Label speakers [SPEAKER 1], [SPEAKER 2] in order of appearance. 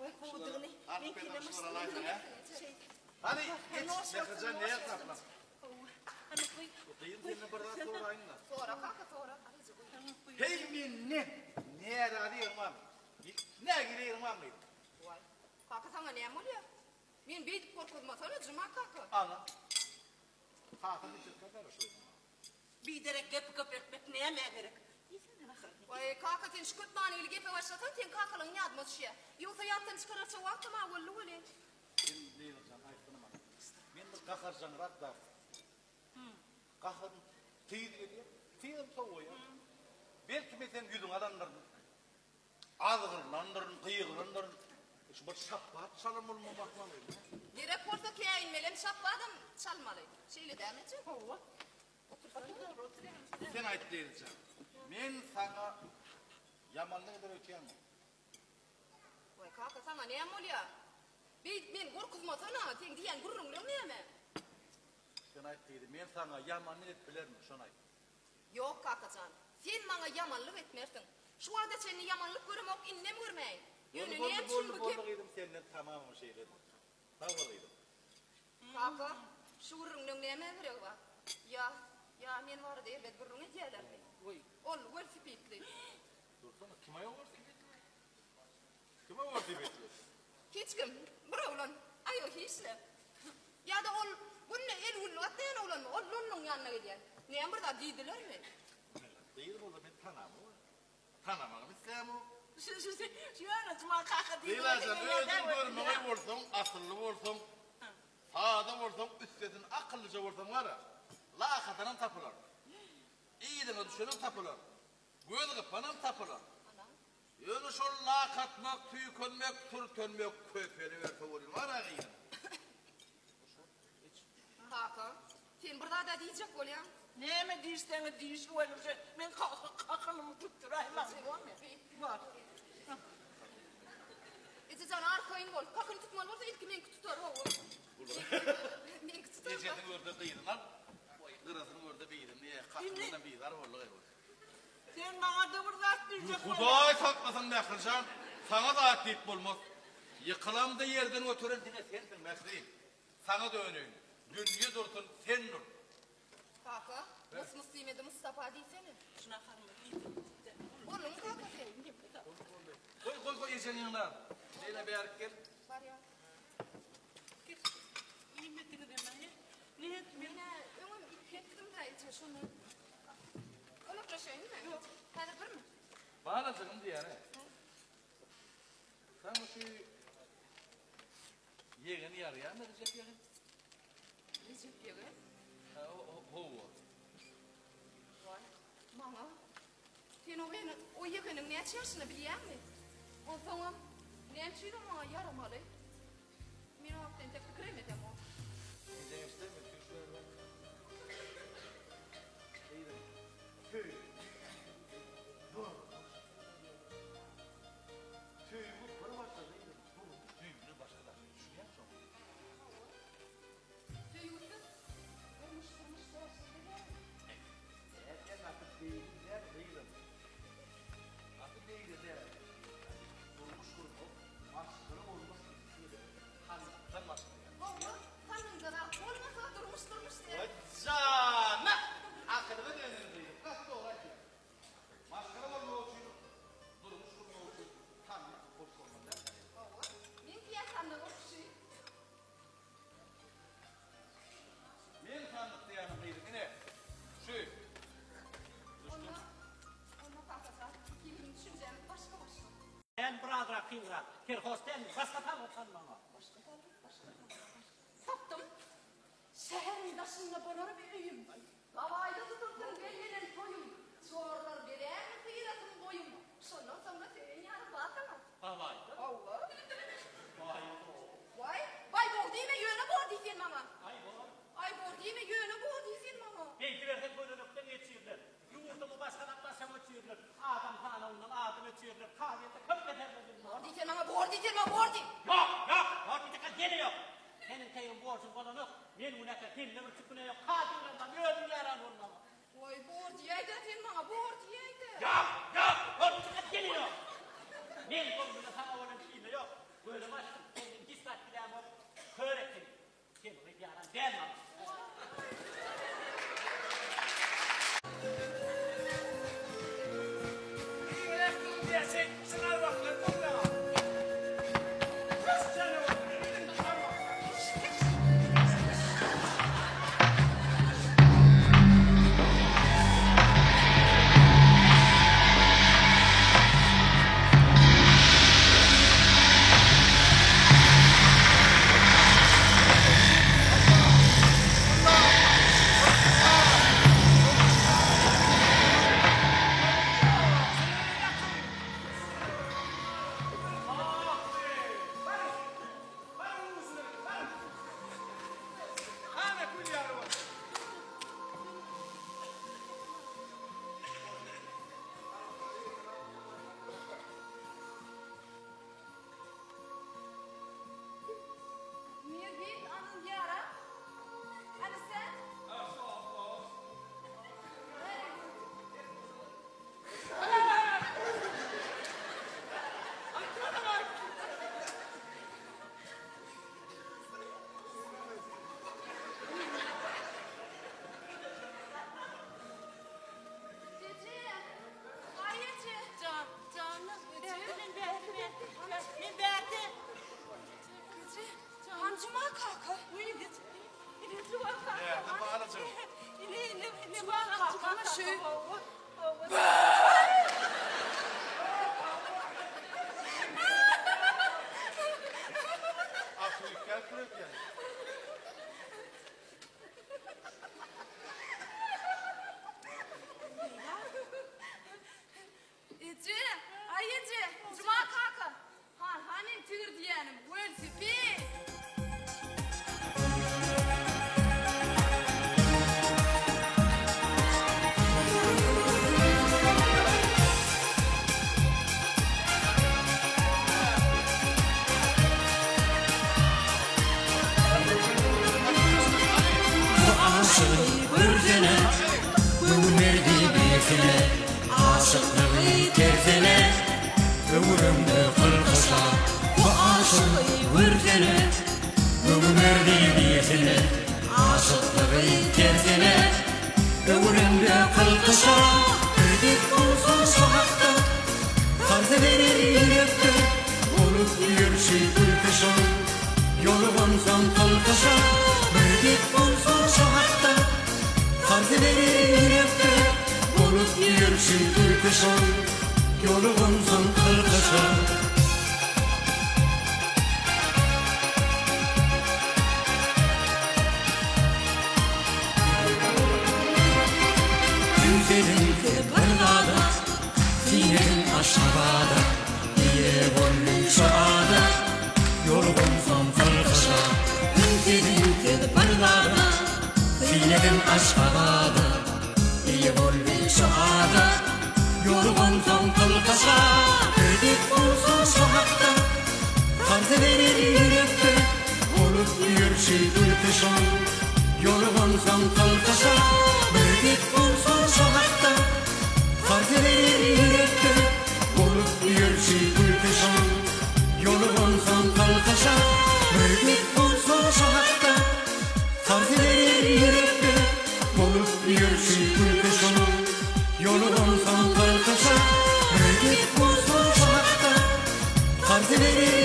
[SPEAKER 1] Waý gowudygyny. Meňkinem
[SPEAKER 2] Hany, geç, Mährijan näl taplan? Gyzym senden bir zat soraýyn-da.
[SPEAKER 1] Sora kaka, sora.
[SPEAKER 2] Heý menden närazy ýeriň barmy? Nägile ýeriň barmy gyzym?
[SPEAKER 1] Waý, kaka saňa näme bolýar? Meni beýdip gorkuzmasana, Juma kaka.
[SPEAKER 2] Ana. Kaka diýjek däl şo.
[SPEAKER 3] Biderek gepi köpeltmek nämä gerek? Diýsene naharyny.
[SPEAKER 1] Waý, kaka sen şu köp manyly gepe başlasaň, seň kakalygyň ýadyma düşýär. Ýogsa ýatdan çykararça wagtam-a boldy welin.
[SPEAKER 2] Sen Leýlajan aýtsana maňa. Men bir gaharjaňrak zat. Gaharym tiz gelýär, tizem sowaýar. Belki men seň ýüzüňi alandyryn. Azgyrylandyryn, gygyrylandyryn. Şu bir şapbat çalan bolmam ahmal.
[SPEAKER 1] Gerek bolsa käýinmelem, şapbadam çalmaly. Şeýle dälmi eje?
[SPEAKER 3] Hawa.
[SPEAKER 2] Sen aýt Leýlajan. Men saňa ýamanlyk eder öýtýäňmi?
[SPEAKER 1] Waý kaka saňa näme bolýar? Beýdip meni gorkuzmasana, seň diýýän gürrüňleň näme?
[SPEAKER 2] Sen aýt gyzym, men saňa ýamanlyk edip bilermi, şony aýt.
[SPEAKER 1] Ýok kakajan, sen maňa ýamanlyk etmersiň. Şu wagta çenli ýamanlyk göremok, indem görmäýin. Ýöne
[SPEAKER 2] Boldy,
[SPEAKER 1] näme
[SPEAKER 2] boldy,
[SPEAKER 1] üçin bu
[SPEAKER 2] boldy
[SPEAKER 1] gep?
[SPEAKER 2] gyzym, senden tamamam şeýledir. Sag bol gyzym.
[SPEAKER 1] Kaka, şu gürrüňleň nämä geregi bar? Ýa, ýa men barada erbet gürrüň edýälermi? Ol welosipedli.
[SPEAKER 2] Dursana, kim aýa welosipedli? Kim o welosipedli?
[SPEAKER 1] Hiç kim. Bir oglan. Aýagy hiçle. Ýa-da ol günde el-günlük atlaýan oglanmy? Ol Lulluň ýanyna gelýär. Näme bir zat diýdilermi?
[SPEAKER 2] Gyz bolsa men tanamok. Tanamagam islämok.
[SPEAKER 3] Şu şu şu ýöne Juma kaka diýdi.
[SPEAKER 2] Leýlajan, özüň görmegeý bolsaň, asylly bolsaň, sada bolsaň, üstesine akyllyja bolsaň bar-a, lakadanam tapylar. Yzyňa düşenem tapylar. Göz gypanam tapylar. Ýöne şol lak atmak, tüýkünmek, sürtenmek köpeliberse welin bar-a gyzym.
[SPEAKER 1] Kaka, sen bir zad-a diýjek bolýaň.
[SPEAKER 3] Näme diýseňiz diýiş welin şu men kakynymy tutduraýmaň bormy? Bor.
[SPEAKER 1] Eje jan arkaýyn bol. Kakyny tutmaly bolsa ilki meňki tutar hawa. Meňki tutar.
[SPEAKER 2] Ejesini görse gyzyny al, gyrasyny görse birini diýýär. Kakyndan bizar boldy.
[SPEAKER 3] Sen maňa-da bir zat diýjek bolýaň.
[SPEAKER 2] Hudaý saklasyn Mährijan, saňa zat diýip bolmaz. Ýykylamda ýerden göteren diňe sensiň Mähri. Saňa döneýin. Dünýe dursun, sen dur.
[SPEAKER 1] Kaka, mus-mus diýmedi Mustapa diýsene.
[SPEAKER 3] Şu naharymy iýdim.
[SPEAKER 1] Bolduňmy kaka sen?
[SPEAKER 2] Boldy, boldy. Goý, goý, goý ejeň ýanynda. Leýla bärik gel.
[SPEAKER 1] Barýan.
[SPEAKER 3] Geç. Iýmediňizem-ä. Nädip men?
[SPEAKER 1] Men-ä öňem iýip ýetdim-dä eje, şondan. Kömekleşeýinmi? Ýok. Häzir birmi?
[SPEAKER 2] Balajygym diýýän-ä. Saňa şu ýegen ýaraýarmy Rejep ýegen?
[SPEAKER 1] Rejep ýegen?
[SPEAKER 2] Hawa.
[SPEAKER 1] Waý, maňa. Sen o meniň o ýegeniň näçe ýaşyny bilýäňmi? Onsoňam näme üçin o maňa ýaramaly? Men o hakda entek pikirem edemok.
[SPEAKER 2] Ejeň eşidermi? Tüýs berme. Gyzym, söýgi durmuş. Söýgi bir başga gyzym, durmuş düýbünden başga zat. Düşünýäňmi şoňa?
[SPEAKER 1] Hawa. Söýgüsiz durmuş durmuş däl, şeýle dälmi?
[SPEAKER 2] Nätýäň gaty beýle däl gyzym. Gaty beýle däl. Durmuş gurmak, maşgala bolmak ilki bilen sandykdan başlaýar.
[SPEAKER 1] Hawa, sandygyňda zat bolmasa durmuş durmuş däl.
[SPEAKER 2] Waý jana! Akylyňa döneýin gyzym. Gaty dogry aýtýaň. Maşgala bolmak üçin, durmuş gurmak üçin sandyk boş bolmaly däl.
[SPEAKER 1] Hawa, meňki-ä sandyk urşy.
[SPEAKER 2] Men sandyk diýýänim gyzym, ine, şu.
[SPEAKER 1] Onda, onda kakajan, ikimiziň düşünjämiz başga-başga.
[SPEAKER 4] Sen birazrak kynrak, terhos dälmi, başga salgyt sal maňa.
[SPEAKER 1] Başga salgyt, başga salgyt, başga. Tapdym. Şäheriň daşynda bolar bir öýüm. Gawaýda tutulsyn bellenen toýum. Çorlar bezärmi syratym boýum. Şondan soňra söýen ýarym bar saňa.
[SPEAKER 4] Gawaýda?
[SPEAKER 1] Hawa.
[SPEAKER 4] Baý bor.
[SPEAKER 1] Waý, baý bor diýme, ýöne bor diý sen maňa.
[SPEAKER 4] Aý bor.
[SPEAKER 1] Aý bor diýme, ýöne bor diý sen maňa.
[SPEAKER 4] Beýdiberseň gözenekden geçirler. Ýurdumy başgadan başa göçürler. Adam sanawyndan adam öçürler. Kazyýetde köp beterler bilmem.
[SPEAKER 1] Bor diý sen maňa, bor diý sen maňa, bor diý.
[SPEAKER 4] Ýok, ýok, bor diýjek hal ýene ýok. Seniň teýiň borjuň bolanok. Men günäkär, sende bir çüküne ýok. Kazy bilen bar, özüň ýaran bol maňa.
[SPEAKER 1] Waý, bor diýäý-dä sen maňa, bor diýäý-dä.
[SPEAKER 4] Ýok, ýok, bor diýjek hal ýene ýok. Meň göwnüme saňa bolan kine ýok.
[SPEAKER 1] Juma kaka, hanha meň tigir diýýänim, welosiped!
[SPEAKER 5] Bu aşygy görsene, Göwün berdi birsine, Aşyklygy tersine, Öwrümde kylkyşa. Bu aşygy görsene, Göwün berdi birsine, Aşyklygy tersine, Öwrümde kylkyşa. Bir dek bolsa şu hakda, Parza berer ýürekde, Bolup ýörşi gülküşa. Ýolugansoň kylkyşa. Bir dek bolsa şu hakda, Parza berer ýürekde, Bolup ýörşi gülküşa. Ýolugansoň kylkyşa. Ümsediň bir zada, Siňediň Aşgabada, Eýe boldy şu ada, Ýolugansoň kylkyşa. Ümsediň bir zada, Siňediň Aşgabada, Eýe boldy şu ada, Ýolugansoň kylkyşa. Bir dek bolsa şu hakda, Parza berer ýürekde, Bolup ýörşi gülküşa. Ýolugansoň kylkyşa. Bir dek bolsa şu hakda, Parza berer ýürekde, Bolup ýörşi gülküşa. Ýolugansoň kylkyşa. Bir dek bolsa şu hakda, Parza berer ýürekde, Bolup ýörşi gülküşa. Ýolugansoň kylkyşa. Bir dek bolsa şu hakda, Parza berer.